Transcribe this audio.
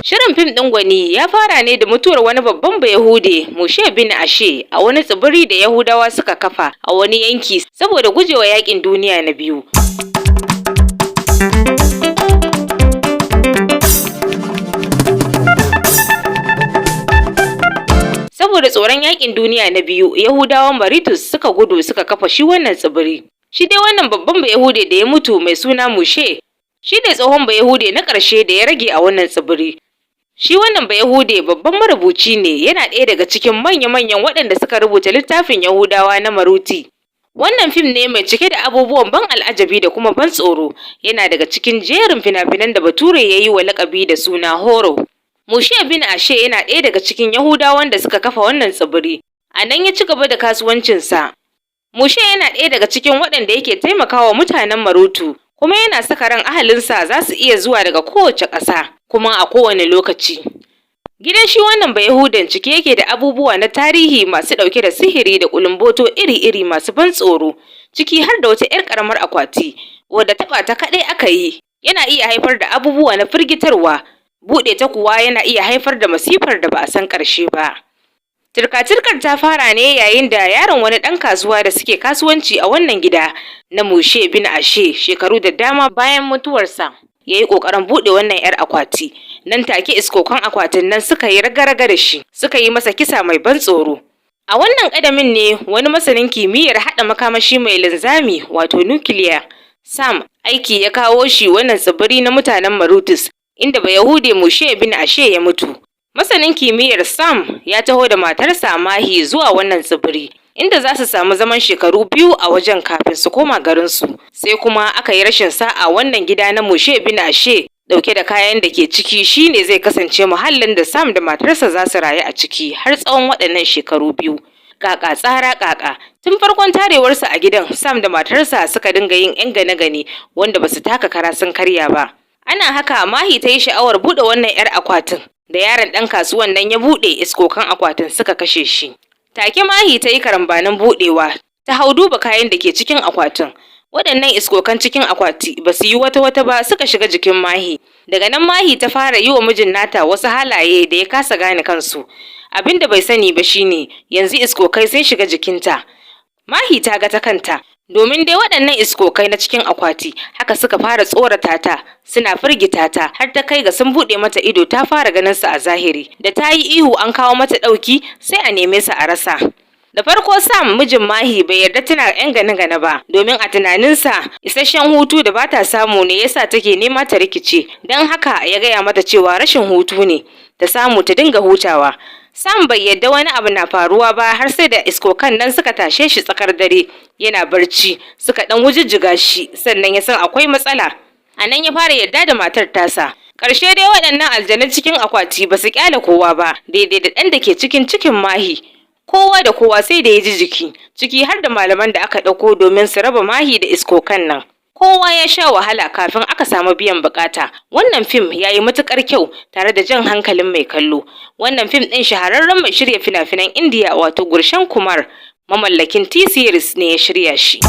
Shirin fim ɗin Gwani ya fara ne da mutuwar wani babban Bayahude, Moshe bin Asher, a wani tsibiri da Yahudawa suka kafa a wani yanki saboda gujewa Yaƙin Duniya na Biyu. Saboda tsoron Yaƙin Duniya na Biyu, Yahudawan Mauritius suka gudu suka kafa shi wannan tsibiri. Shi dai wannan babban Bayahude da ya mutu mai suna Moshe, shi ne tsohon Bayahude na ƙarshe da ya rage a wannan tsibiri. Shi wannan Bayahude babban marubuci ne, yana ɗaya daga cikin manya-manyan waɗanda suka rubuta littafin Yahudawa na Maruti. Wannan fim ne mai cike da abubuwan ban al'ajabi da kuma ban tsoro, yana daga cikin jerin fina-finan da Bature ya yi wa laƙabi da suna horror. Moshe bin Asher yana ɗaya daga cikin Yahudawan da suka kafa wannan tsibiri, a nan ya ci gaba da kasuwancinsa. Moshe yana ɗaya daga cikin waɗanda yake taimakawa mutanen Marutu, kuma yana saka ran ahalinsa za su iya zuwa daga kowace ƙasa, kuma a kowane lokaci. Gidan shi wannan Bayahuden cike yake da abubuwa na tarihi masu ɗauke da sihiri da ƙulumboto iri-iri masu ban tsoro, ciki har da wata 'yar ƙaramar akwati, wadda taɓa ta kaɗai aka yi, yana iya haifar da abubuwa na firgitarwa, buɗe ta kuwa yana iya haifar da masifar da ba a san ƙarshe ba. Turka-turkar ta fara ne yayin da yaron wani ɗan kasuwa da suke kasuwanci a wannan gida na Moshe bin Asher shekaru da dama bayan mutuwarsa, ya yi ƙoƙarin buɗe wannan 'yar akwati. Nan take iskokan akwatin nan suka yi raga-raga da shi, suka yi masa kisa mai ban tsoro. A wannan ƙadamin ne wani masanin kimiyyar haɗa makamashi mai linzami wato nukiliya, Sam, aiki ya kawo shi wannan tsibiri na mutanen Mauritius, inda Bayahude Moshe bin Asher ya mutu. Masanin kimiyyar Sam ya taho da matarsa Mahi zuwa wannan tsibiri, inda za su samu zaman shekaru 2 a wajen kafin su koma garinsu. Sai kuma aka yi rashin sa'a wannan gida na Moshe bin Asher dauke da kayan da ke ciki shine zai kasance muhallin da Sam da matarsa za su rayu a ciki har tsawon waɗannan shekaru 2. Kaka tsara kaka, tun farkon tarewarsa a gidan, Sam da matarsa suka dinga yin 'yan gane-gane wanda ba su taka kara sun karya ba. Ana haka Mahi ta yi sha'awar buɗe wannan 'yar akwatin. Da yaron ɗan kasuwan nan ya buɗe, iskokan akwatin suka kashe shi. Take Mahi ta yi karambanin buɗewa, ta hau duba kayan da ke cikin akwatin. Waɗannan iskokan cikin akwati ba su yi wata-wata ba suka shiga jikin Mahi. Daga nan Mahi ta fara yi wa mijin nata wasu halaye da ya kasa gane kansu. Abin da bai sani ba shine yanzu iskokai sun shiga jikinta. Mahi ta ga ta kanta, domin dai waɗannan iskokai na cikin akwati haka suka fara tsorata ta, suna firgita ta har ta kai ga sun buɗe mata ido ta fara ganin su a zahiri. Da ta yi ihu an kawo mata ɗauki sai a neme su a rasa. Da farko Sam mijin Mahi bai yarda tana 'yan gane-gane ba, domin a tunaninsa isasshen hutu da bata samu ne yasa take nema ta rikice, don haka ya gaya mata cewa rashin hutu ne, ta samu ta dinga hutawa. Sam bai yarda wani abu na faruwa ba har sai da iskokan nan suka tashe shi tsakar dare yana barci, suka dan wujijjiga shi, sannan ya san akwai matsala. A nan ya fara yarda da matar tasa. Ƙarshe dai waɗannan aljanun cikin akwati ba su ƙyale kowa ba, daidai da ɗan da ke cikin cikin Mahi. Kowa da kowa sai da ya ji jiki, ciki har da malaman da aka ɗauko domin su raba Mahi da iskokan nan. Kowa ya sha wahala kafin aka samu biyan bukata. Wannan fim ya yi matuƙar kyau tare da jan hankalin mai kallo. Wannan fim ɗin shahararren mai shirya fina-finan Indiya wato Gulshan Kumar, mamallakin T-Series ne ya shirya shi.